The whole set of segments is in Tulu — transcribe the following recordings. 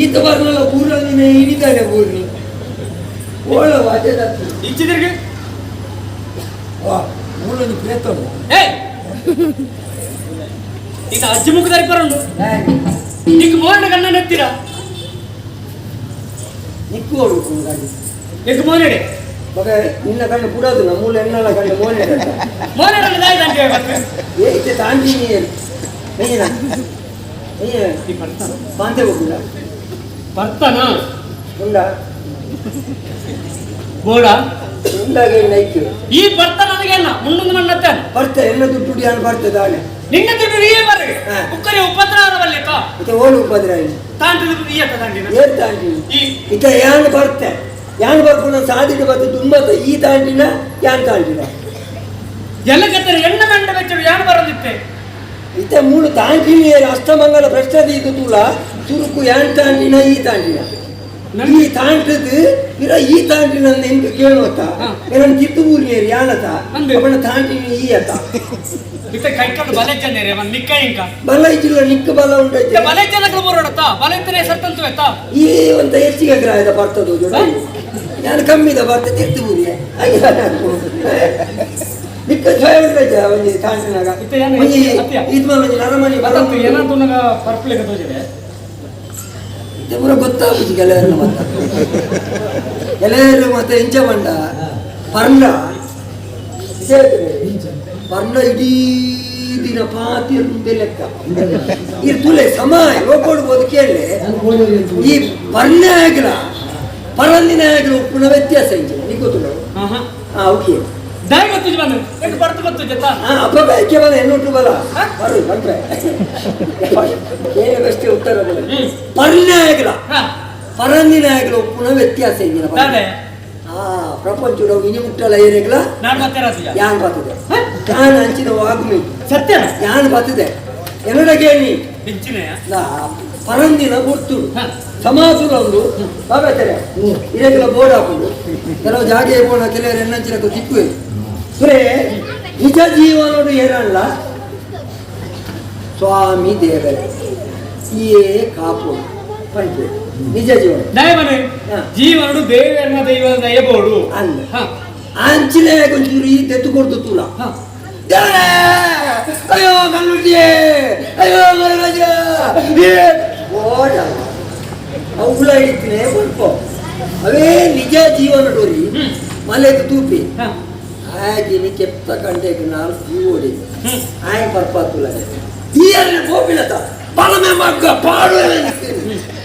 ಈತ ಬರ್ನಲ್ಲ ಪೂರ್ವದಿನ ಇಡಿದಾನೆ ಪೂರ್ಣಿ ಓಳ ವಾಜೆ ದತ್ತು ಇಂಚಿದಿರ್ಗೆ ವಾ ಮೂಲೊಂದು ಪ್ರೇತನು. ಏಯ್, ಈಗ ಅಜ್ಜಿ ಮುಖದಾರಿ ಬರೋಣ. ನಿಕ್ ಮೋರಣ ಕಣ್ಣ ನೆತ್ತಿರ. ನಿಕ್ಕು ಓಡು ಗಾಡಿ. ಎಗ್ ಮೋನೆಡೆ. ಮಗ, ನಿನ್ನ ಕಣ್ಣು ಬಿಡೋದು ಮೂಲ ಎನ್ನಲ ಕಣ್ಣು ಮೋನೆ. ಮೋನೆಡ ದಾಯಿ ದಂಗೆ. ಏ, ಇತ್ತೆ ತಾಂಡಿನಿ ಏನ ಏ? ಪಾಂತೆ ಹೋಗುದ. ಬರ್ತಾನ. ಉಂಡ. ಬೋಡ. ಉಂಡಾಗೆ ನೈಕ್. ಈ ಬರ್ತ ನನಗೆ ಅನ್ನ ಮುಂದೊಂದು ಮಣ್ಣತ್ತೆ. ಬರ್ತೆ, ಎಲ್ಲ ದುಡ್ಡು ಯಾನು ಬರ್ತದೆ ದಾನೆ. ನಿನ್ನ ದುಡ್ಡು ನೀವೇ ಬರ್ರಿ. ಹಾ. ಉಕ್ಕರಿ ಉಪದ್ರ ಬಲ್ಲಿತ್ತ. ಮತ್ತೆ ಓಡು ಉಪದ್ರ. ತಾಂಟಿದ ಈ ಅತ್ತ ತಾಂಡಿನ. ಏರ್ ತಾಂಡಿನಿ? ಈ. ಇತ್ತ ಯಾನ್ ಬರ್ತೆ, ಯಾನ್ ಬರ್ಪುನ ಸಾದಿಡು ಬತ್ತೆ ತುಂಬತ್ತ ಈ ತಾಂಡಿನ ಯಾನ್ ತಾಂಡಿನ. ಎಲ್ಲ ಕತ್ತರೆ ಎಣ್ಣ ಮಂಡ ಬೆಚ್ಚಡು ಯಾನು ಬರೋದಿತ್ತೆ. ಇತ್ತ ಮೂಲು ತಾಂಟಿನಿ ಅಷ್ಟಮಂಗಲ ಪ್ರಶ್ನೆ ಇದು ತೂಲ ಚುರುಕು ಯಾನ್ ತಾಂಡಿನ ಈ ತಾಂಡಿನ ಈ ತಾಂಟದು ಇರ ಈ ತಾಂಟಿನ ಎಂತ ಕೇಳುವತ್ತ. ನನ್ನ ಕಿತ್ತು ಊರಿನೇರು ಯಾನತ. ಅಂದೆ. ಅವನ ತಾಂಟಿನಿ ಈ ಅತ್ತ. ಇತ್ತ ಕೈಕೊಂಡು ಬಲೆ ಜನೇರೆ ಅವನ್ ನಿಕ್ಕ ಇಂಕ. ಬಲ ಇಜ್ಜಿಲ್ಲ, ನಿಕ್ಕ ಬಲ ಉಂಟೈತೆ. ಇತ್ತ ಬಲೆ ಜನಗಳು ಬರೋಡತ್ತ ಬಲೆ ಇತ್ತನೆ ಸರ್ತಂತು ಎತ್ತ. ಈ ಒಂತ ಹೆಚ್ಚಿಗೆ ಗ್ರಹದ ಬರ್ತದ. ನಾನು ಕಮ್ಮಿದ ಬರ್ತ ತಿರ್ತು ಊರಿಗೆ ನಿಕ್ಕ ಸ್ವಯಂ ಉಂಟೈತೆ ಒಂಜಿ ತಾಂಟಿನಾಗ. ಇತ್ತೆ ಯಾನ್ ಒಂಜಿ ಅತ್ಯ. ಇದು ಒಂಜಿ ನರಮನಿ ಬಲ. ಬರತ್ತು ಏನಾದ್ರು ನಾಗ ಪರ್ಪುಲೆಗ ತೋಜಿದೆ. ಇದು ಪೂರ ಗೊತ್ತಾಗುದು ಗೆಳೆಯರನ್ನ. ಮತ್ತೆ ಗೆಳೆಯರು ಮತ್ತೆ ಇಂಚ ಬಂಡ ಪರ್ಣ ಪರ್ಣ ಇಡೀ ದಿನ ಪಾತಿ ಮುಂದೆ ಲೆಕ್ಕ ಈ ತುಲೆ ಸಮ ಲೋಕೋಡ್ಬೋದು ಕೇಳಿ. ಈ ಪರ್ಣ ಆಗಲ ಪರಂದಿನ ಆಗಲ ಉಪ್ಪುನ ವ್ಯತ್ಯಾಸ ಇಂಚ ನೀ ಗೊತ್ತು. ಹಾ ಹಾ. ಹಾ, ಓಕೆ. ದಾಯಿ ಗೊತ್ತು ಬಂದು ಎಗ್ ಬರ್ತು ಗೊತ್ತು ಜೊತ. ಹಾ, ಅಪ್ಪ ಕೇವಲ ಎನ್ನೊಟ್ಟು ಬಲ. ಹಾ? ಬರು ಬಂದ್ರೆ ಕೇಳದಷ್ಟೇ ಉತ್ತರ ಬಲ. ಹ್ಮ್. ಪರ್ಣ ಆಗಲ ಹಾ. ಪರಂದಿನ ಆಗಲ ಉಪ್ಪುನ ವ್ಯತ್ಯಾಸ ಇಂಜಿನ. ದಾದೆ? ಆ ಪ್ರಪಂಚದ ಇನಿ ಮುಟ್ಟಲ ಏರಿಗಳ. ನಾನು ಮತ್ತೆ ರಾಸಿಯ. ಯಾನ್ ಬರ್ತದೆ, ಯಾನ್ ಅಂಚಿನ ವಾಗ್ಮಿ. ಸತ್ಯನ. ಯಾನ್ ಬರ್ತದೆ ಎನ್ನಡ ಕೇಳಿ. ಬಿಂಚಿನೆಯ. ಪರಂದಿನ ಗುರ್ತು. ಹಾ. ಸಮಾಸುರ ಒಂದು ಬಾಬಾಚಾರ್ಯ ಇರೇಗಳ ಬೋರ್ಡ್ ಹಾಕುದು ಕೆಲವು ಜಾಗೆ ಪೋಣ ಕೆಲವರು ಎನ್ನಂಚಿನ ತಿಕ್ಕುವೆ ಸುರೇ ನಿಜ ಜೀವನೋಡು ಏನಲ್ಲ ಸ್ವಾಮಿ ದೇವರೇ ಈಯೇ ಕಾಪು ಪಂಪೆ ನಿಜ ಜೀವನ. ದಾಯ ಮನೆ. ಹಾ. ಜೀವನಡು ದೇವರನ್ನ ದೈವದ ದಯಬೋಡು. ಅಲ್ಲ. ಹಾ. ಅಂಚಿನ ಒಂಚೂರು ಈ ತೆತ್ತು ಕೊಡ್ತು ತೂಲ. ಹಾ. ದೇವರೇ, ಅಯ್ಯೋ ಕಲ್ಲುಟ್ಟಿಯೇ, ಅಯ್ಯೋ ಮಹಾರಾಜ, ಏ ಓಡ ಅವುಗಳ ಹಿಡಿತೀನಿ ಪಡ್ಕೋ ಅವೇ ನಿಜ ಜೀವನ ಡೋರಿ. ಹ್ಮ್. ಮಲೆದು ತೂಪಿ. ಹಾ. ಹಾಗೆ ಕೆಪ್ತ ಕಂಡೆಗೆ ನಾನು ಜೀವೋಡಿ. ಹ್ಮ್. ಆಯ್ ಪರ್ಪಾತುಲ ಈ ಗೋಪಿಲತ ಬಲಮೆ ಮಗ್ಗ ಪಾಡು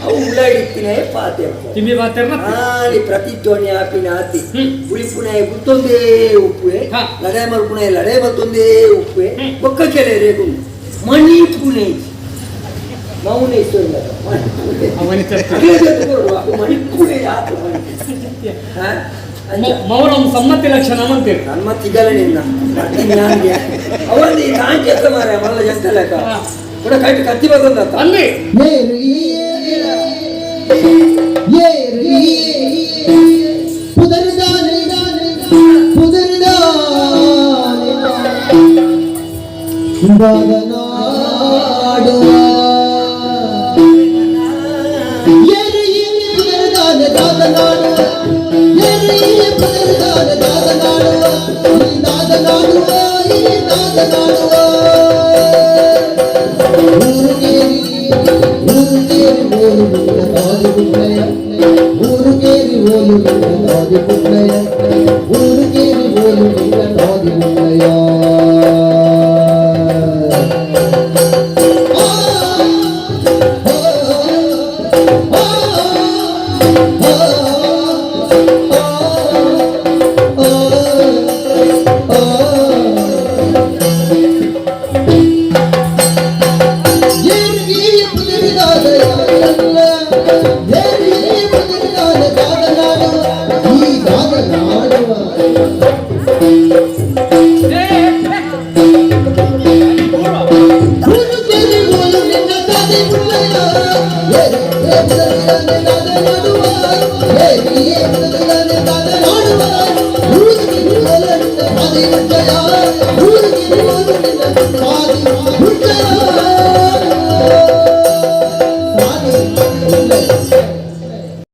ಅವು ಉಳ್ಳ ಹಿಡಿತೀನಿ ಪಾತೆ. ತಿಂಬಿ ಬಾತೆರ್ನ. ಆಲಿ ಪ್ರತಿಧ್ವನಿ ಆಪಿನ ಆತಿ. ಹ್ಮ್. ಉಳಿಪುಣೆ ಗುತ್ತೊಂದೇ ಉಪ್ಪುವೆ. ಹಾ. ಲಡಾಯಿ ಮಲ್ಪುಣೆ ಲಡಾಯಿ ಮತ್ತೊಂದೇ ಉಪ್ಪುವೆ. ಹ್ಮ್. ಬೊಕ್ಕ ಕೆರೆ ರೇಗು ಮಣಿ ಪುಣೆ ಮೌನ ಇಷ್ಟು ಇಲ್ಲ. ಮಣಿಪುಣೆ ಆತು ಮಣಿ ಹಾ? ಅಂಚ. ಮೌನ ಒಂದು ಸಮ್ಮತಿ ಲಕ್ಷಣ ಅಂತೀರಿ. ನಮ್ಮ ತಿಗಲ ನಿನ್ನ ಜ್ಞಾನಿಗೆ ಅವಲ್ಲಿ ತಾಂಕೇತ ಮಾರ ಮಲ್ಲ ಜಂತ ಲೆಕ್ಕ. ಹಾ. ಕೂಡ ಕಟ್ಟಿ ಕತ್ತಿ ಬಂದಂತ. ಅಂದ್ರಿ. புதர்தானே புதர்தானே நாடுவா புதர்தான தாத நாடுவா தாத நாடுவா தாத நாடுவா ಊರುಗೇರಿ ಊರುಗೇರಿ ಓಲು ತಾದಿ ಪುಟ್ಟಯ್ಯ ಊರುಗೇರಿ ಓಲು ತಾದಿ ಪುಟ್ಟಯ್ಯ ಊರುಗೇರಿ ಓಲು ತಾದಿ ಪುಟ್ಟಯ್ಯ.